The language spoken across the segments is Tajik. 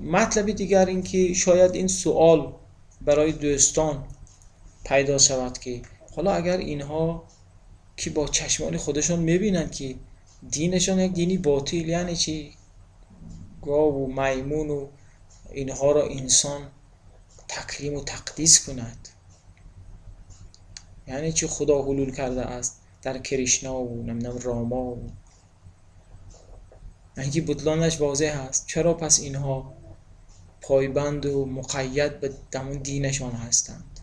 مطلب دیگر این که شاید این سوال برای دوستان پیدا شود که حالا اگر اینها که با چشمان خودشان میبینند که دینشان یک دینی باطل، یعنی چی؟ گاو و میمون و اینها را انسان تکریم و تقدیس کند، یعنی چی خدا حلول کرده است در کریشنا و نمیدونم راما و اینکه بطلانش واضح است، چرا پس اینها پایبند و مقید به همون دینشان هستند؟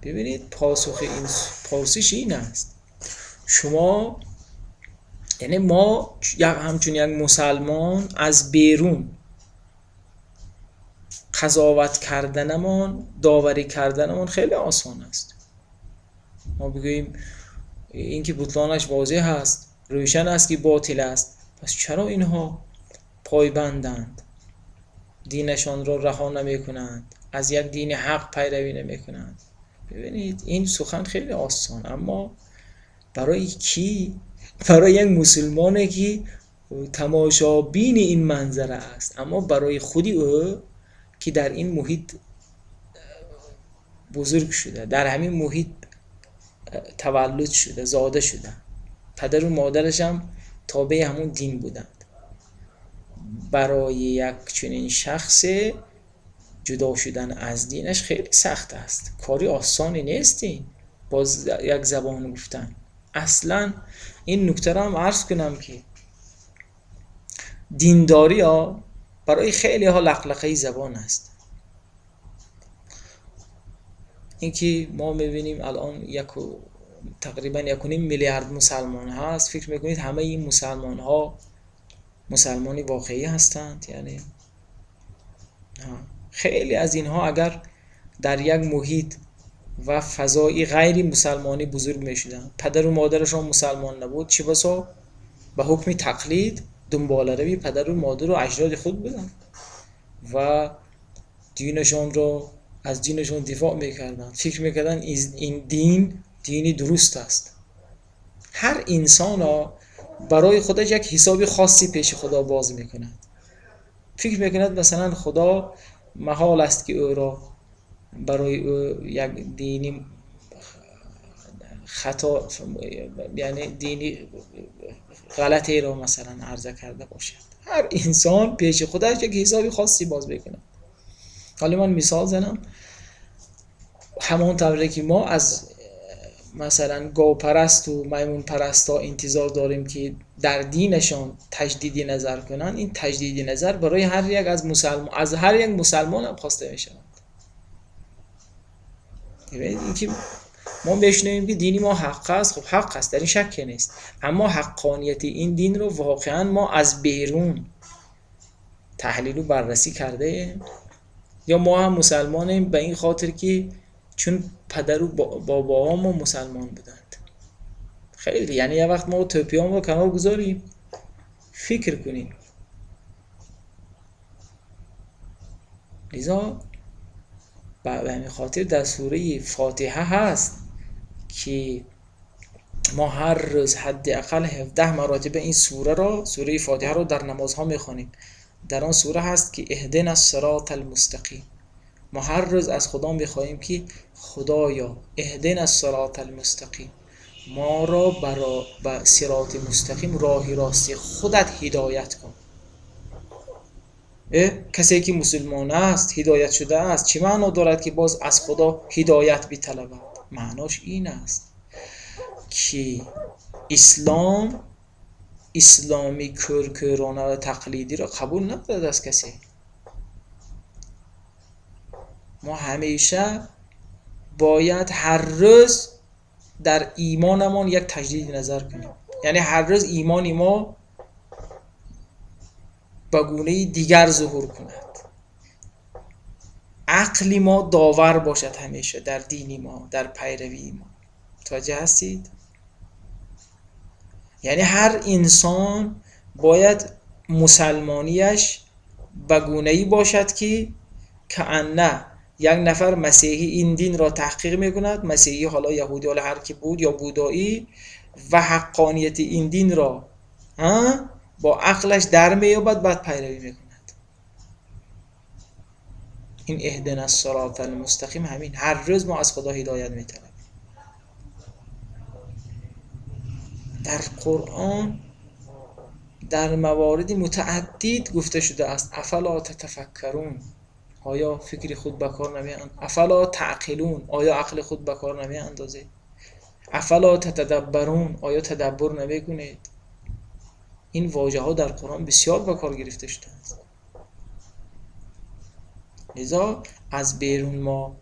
ببینید پاسخ این پرسش این است، شما یعنی ما همچون یک مسلمان از بیرون قضاوت کردنمان، داوری کردنمان خیلی آسان است. ما بگوییم این که بطلانش واضح است، روشن است که باطل است، پس چرا اینها پایبندند، دینشان را رها نمی کنند، از یک دین حق پیروی نمی کنند؟ ببینید این سخن خیلی آسان، اما برای کی؟ برای یک مسلمانی که تماشابین این منظره است، اما برای خودی او که در این محیط بزرگ شده، در همین محیط تولد شده، زاده شده، پدر و مادرش هم تابع همون دین بودند، برای یک چنین شخص جدا شدن از دینش خیلی سخت است. کاری آسانی نیست این باز یک زبان گفتن. اصلا این نکته را هم عرض کنم که دینداری ها برای خیلی ها لقلقه زبان است. اینکه ما میبینیم الان تقریبا 1.5 میلیارد مسلمان هست، فکر میکنید همه این مسلمان ها مسلمانی واقعی هستند؟ یعنی خیلی از اینها اگر در یک محیط و فضای غیر مسلمانی بزرگ میشدن، پدر و مادرشان مسلمان نبود، چه بسا به حکم تقلید دنبال روی پدر و مادر و اجداد خود بودند و دینشان را از دینشان دفاع میکردند، فکر میکردند این دین دینی درست است. هر انسان برای خودش یک حساب خاصی پیش خدا باز میکند، فکر میکند مثلا خدا محال است که او را برای او یک دینی خطا، یعنی دینی غلطی را مثلا عرضه کرده باشد. هر انسان پیش خودش یک حسابی خاصی باز میکند. حالا من مثال زنم، همان طوری که ما از مثلا گاوپرست و میمون پرست ها انتظار داریم که در دینشان تجدید نظر کنند، این تجدید نظر برای هر یک از مسلمان، از هر یک مسلمان هم خواسته می شود. اینکه ما بشنویم که دینی ما حق است، خب حق است، در این شک نیست، اما حقانیت این دین رو واقعا ما از بیرون تحلیل و بررسی کرده ایم، یا ما هم مسلمانیم به این خاطر که چون پدر و باباها ما مسلمان بودند؟ خیلی یعنی یه وقت ما توپیام رو کنار گذاریم فکر کنیم. لذا به همین خاطر در سوره فاتحه هست که ما هر روز حداقل 17 مراتبه این سوره را، سوره فاتحه را در نمازها میخوانیم. در آن سوره هست که اهدنا الصراط المستقیم. ما هر روز از خدا میخواهیم که خدایا اهدنا الصراط المستقیم، ما را به صراط مستقیم، راه راستی خودت هدایت کن. کسی که مسلمان است، هدایت شده است، چه معنا دارد که باز از خدا هدایت بطلبد؟ معناش این است که اسلام، اسلامی کورکورانه و تقلیدی را قبول ندارد از کسی. ما همیشه باید هر روز در ایمانمان یک تجدید نظر کنیم، یعنی هر روز ایمان ما به گونه دیگر ظهور کند، عقل ما داور باشد همیشه در دین ما، در پیروی ما. متوجه هستید؟ یعنی هر انسان باید مسلمانیش به گونه‌ای باشد که کأنه یک نفر مسیحی این دین را تحقیق میکند، مسیحی حالا یهودی حالا هر کی بود یا بودایی، و حقانیت این دین را با عقلش در میابد، بعد پیروی میکند. این اهدنا الصراط المستقیم همین، هر روز ما از خدا هدایت میطلبیم. در قرآن در موارد متعدد گفته شده است افلا تتفکرون، آیا فکر خود به کار نمی اندازید؟ افلا تعقلون، آیا عقل خود به کار نمی اندازید؟ افلا تتدبرون، آیا تدبر نمی کنید؟ این واژه ها در قرآن بسیار به کار گرفته شده است. لذا از بیرون ما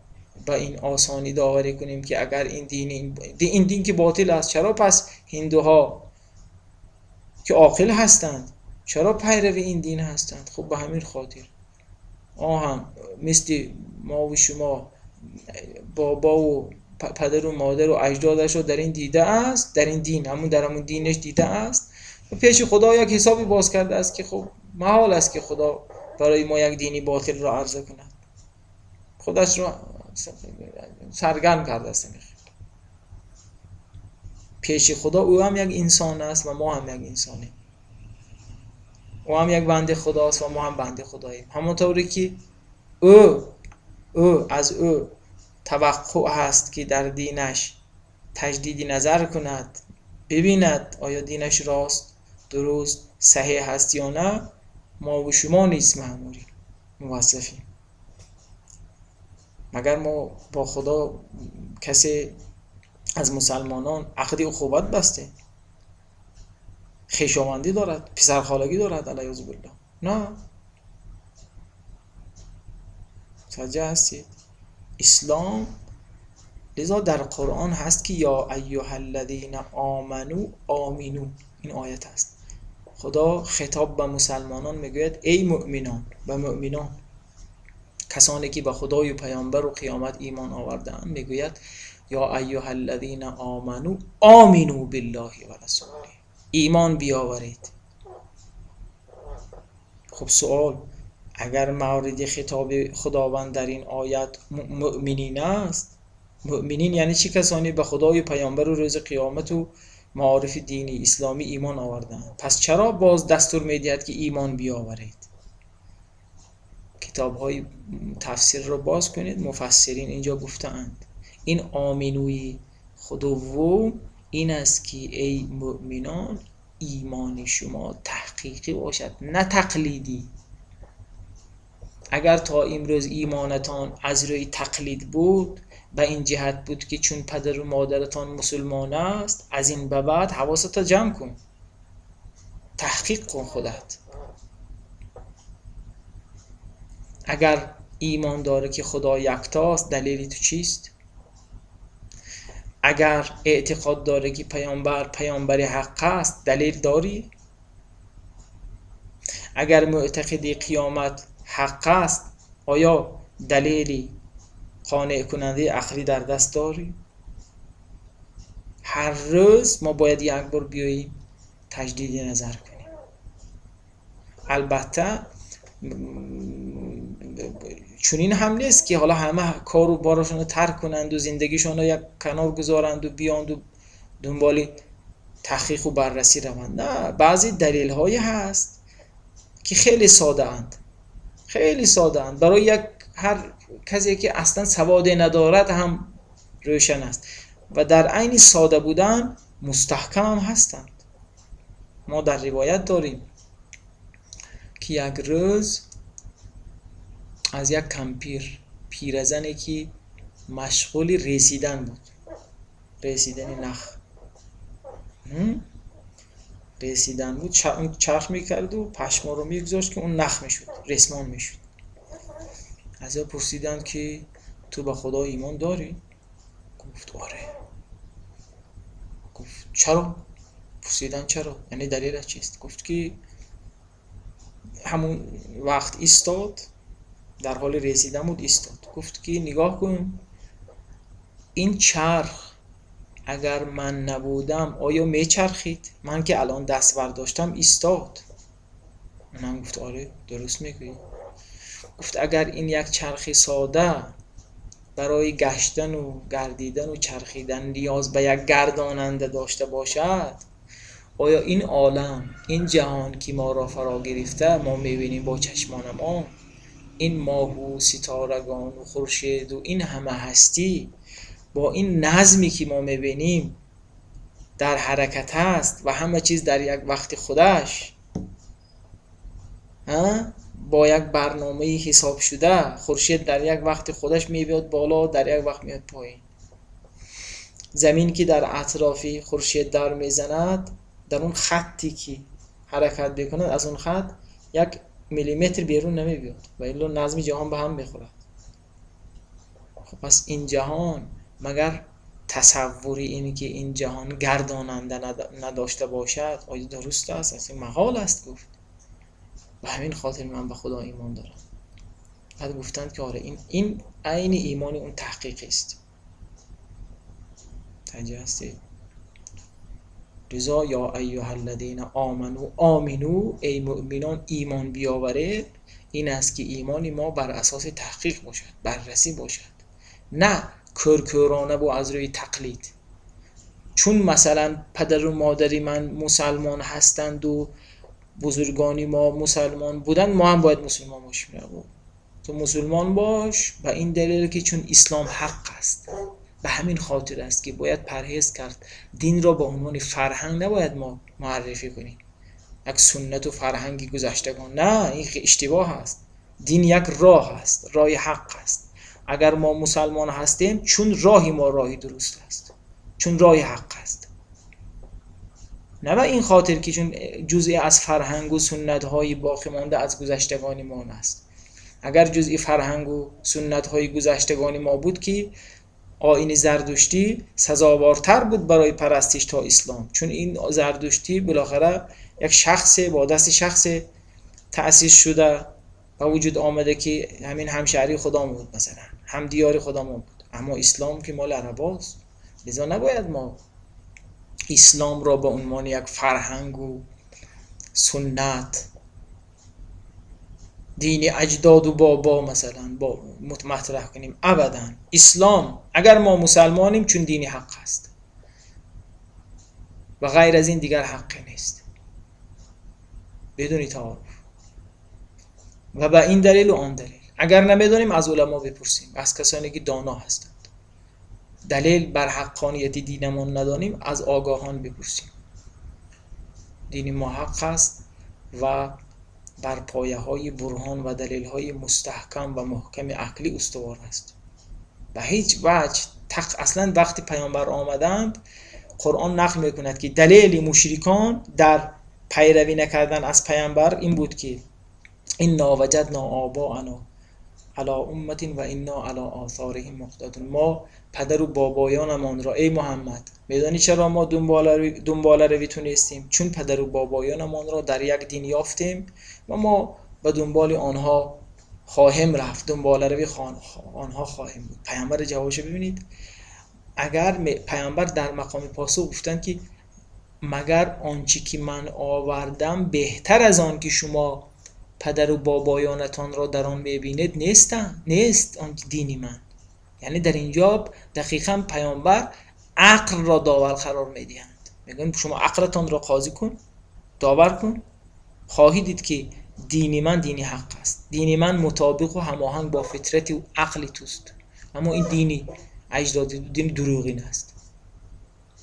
با این آسانی داوری کنیم که اگر این دین، این دین که باطل است، چرا پس هندوها که عاقل هستند چرا پیرو این دین هستند؟ خب به همین خاطر آهم مثل ما و شما بابا و پدر و مادر و اجدادش رو در این دیده است، در این دین، همون در همون دینش دیده است و پیش خدا یک حسابی باز کرده است که خب محال است که خدا برای ما یک دینی باطل را عرضه کند. خودش را سرگرم کرده است. پیش خدا او هم یک انسان است و ما هم یک انسانیم، او هم یک بنده خداست و ما هم بنده خداییم. همونطوری که او از او توقع هست که در دینش تجدید نظر کند، ببیند آیا دینش راست، درست، صحیح هست یا نه، ما و شما نیز مأموریم، موظفیم. مگر ما با خدا کسی از مسلمانان عقد اخوت بسته، خویشاوندی دارد، پسرخالگی دارد، علیاذ بالله؟ نه. متوجه هستید؟ اسلام لذا در قرآن هست که یا ایها الذین آمنو آمینو، این آیت هست. خدا خطاب به مسلمانان میگوید ای مؤمنان، به مؤمنان، کسانی که به خدای و پیامبر و قیامت ایمان آورده‌اند، میگوید یا ایها الذین آمنو آمینو بالله و رسوله، ایمان بیاورید. خب سوال، اگر مورد خطاب خداوند در این آیت مؤمنین است، مؤمنین یعنی چه کسانی؟ به خدای و پیامبر و روز قیامت و معارف دینی اسلامی ایمان آوردند، پس چرا باز دستور میدهد که ایمان بیاورید؟ کتاب های تفسیر رو باز کنید، مفسرین اینجا گفتند این آمینوی خداوند این است که ای مؤمنان ایمان شما تحقیقی باشد نه تقلیدی. اگر تا امروز ایمانتان از روی تقلید بود، به این جهت بود که چون پدر و مادرتان مسلمان است، از این به بعد حواستو جمع کن، تحقیق کن خودت. اگر ایمان داره که خدا یکتاست، دلیلی تو چیست؟ اگر اعتقاد داره که پیامبر پیامبر حق است، دلیل داری؟ اگر معتقدی قیامت حق است، آیا دلیلی قانع کننده عقلی در دست داری؟ هر روز ما باید یک بار بیاییم تجدید نظر کنیم. البته چون این هم نیست که حالا همه کار و بارشون رو ترک کنند و زندگیشون رو یک کنار گذارند و بیاند و دنبال تحقیق و بررسی روند. نه، بعضی دلیل هایی هست که خیلی ساده اند، خیلی ساده اند، برای یک هر کسی که اصلا سواد ندارد هم روشن است و در عین ساده بودن مستحکم هم هستند. ما در روایت داریم که یک روز از یک کمپیر، پیرزنی که مشغول رسیدن بود، رسیدن نخ، رسیدن بود، چرخ میکرد و پشما رو میگذاشت که اون نخ میشد، رسمان میشد. از او پرسیدند که تو به خدا ایمان داری؟ گفت آره. گفت چرا؟ پرسیدن چرا؟ یعنی دلیلش چیست؟ گفت که همون وقت ایستاد، در حال رسیدن بود، ایستاد. گفت که نگاه کن، این چرخ اگر من نبودم آیا میچرخید؟ من که الان دست برداشتم ایستاد. اونم گفت آره درست میگویی. گفت اگر این یک چرخ ساده برای گشتن و گردیدن و چرخیدن نیاز به یک گرداننده داشته باشد، آیا این عالم، این جهان که ما را فرا گرفته، ما میبینیم با چشمان ما، ин моҳу ситорагону хуршеду ин ҳама ҳастӣ бо ин назме ки мо мебинем дар ҳаракат аст ва ҳама чиз дар як вақти худаш, бо як барномаи ҳисобшуда, хуршед дар як вақти худаш мебиёд боло, дар як вақт меояд поён. Замин ки дар атрофи хуршед дар мезанад, дар он хатте ки ҳаракат мекунад, аз он хат як миллиметр берун намебиёд ва илло назми ҷаҳон ба ҳам мехӯрад. Хуб, пас ин ҷаҳон магар тасаввури ин ки ин ҷаҳон гардонанда надошта бошад, оё дуруст аст? Асло мағол аст, гуфт. Ба ҳамин хотир ман ба Худо имон дорам. Баъд гуфтанд ки оре, ин айни имони он таҳқиқӣ аст. Таҷа ҳастед? Лизо ё айюҳа аллазина оману омину, эй муъминон имон биёваред, ин аст ки имони мо бар асоси таҳқиқ бошад, баррасӣ бошад, на кӯркӯрона ва аз рӯи тақлид. Чун масалан падару модари ман мусалмон ҳастанд у бузургони мо мусалмон буданд, мо ҳам бояд мусулмон бошем. Ту мусулмон бош ба ин далел ки чун ислом ҳақ аст. Ба ҳамин хотир аст ки бояд парҳез кард. Динро ба унвони фарҳанг набояд мо муаррифӣ кунем, як суннату фарҳанги гузаштагон. На, ин иштибоҳ аст. Дин як роҳ аст, роҳи ҳақ аст. Агар мо мусалмон ҳастем, чун роҳи мо роҳи дуруст аст, чун роҳи ҳақ аст, на ба ин хотир ки чун ҷузъе аз фарҳангу суннатҳои боқӣ монда аз гузаштагони мо аст. Агар ҷузъи фарҳангу суннатҳои гузаштагони мо буд, ки оини зардуштӣ сазовортар буд барои парастиш то ислом, чун ин зардуштӣ билохира як шахсе бо дасти шахсе таъсис шуда ба вуҷуд омада ки ҳамин ҳамшаҳрии худамон буд, масалан ҳамдиёри худамон буд. Аммо ислом ки моли арабост, лизо набояд мо исломро ба унвони як фарҳангу суннат, дини аҷдоду бобо масалан бо матраҳ кунем. Абадан. Ислом, агар мо мусалмонем, чун дини ҳақ аст ва ғайр аз ин дигар ҳаққе нест, бидуни таориф ва ба ин далелу он далел. Агар намедонем, аз уламо бипурсем, аз касоне ки доно ҳастанд. Далел бар ҳаққонияти динамон надонем, аз огоҳон бипурсем. Дини мо ҳақ аст ва бар пояҳои бурҳон ва далелҳои мустаҳкам ва муҳками ақлӣ устувор аст. Ба ҳеҷ ваҷҳ аслан вақти паёмбар омаданд, Қуръон нақл мекунад ки далели мушрикон дар пайравӣ накардан аз паёмбар ин буд ки инна ваҷадна обоана ала умматин ва инна ала оҫориҳим муқтадун. Мо падару бобоёнамонро, эй Муҳаммад, медонӣ чаро мо дунболарави ту нестем? Чун падару бобоёнамонро дар як дин ёфтем ва мо ба дунболи онҳо хоҳем рафт, дунболарави онҳо хоҳем буд. Паёмбар ҷавобашо бибинед. Агар паёмбар дар мақоми посух гуфтанд ки магар он чӣ ки ман овардам беҳтар аз он ки шумо падару бобоёнатонро дар он мебинед нест он дини ман? Яъне дар инҷо дақиқан паёмбар ақлро довар қарор медиҳанд. Мегӯянд шумо ақлатонро қозӣ кун, довар кун, хоҳӣ дид ки дини ман дини ҳақ аст, дини ман мутобиқу ҳамоҳанг бо фитрати ақли туст, аммо ин дини аҷдодӣ дини дурӯғин аст.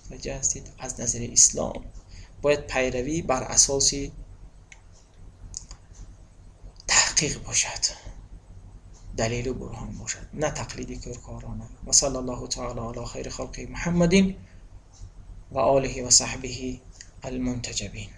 Мутаваҷҷеҳ ҳастед? Аз назари ислом бояд пайравӣ бар асоси таҳқиқ бошад, далелу бурҳон бошад, на тақлиди кӯркорона. Ва салла Аллоҳу таала ала хайри халқи Муҳаммадин ва олиҳи ва саҳбиҳи алмунтаҷабин.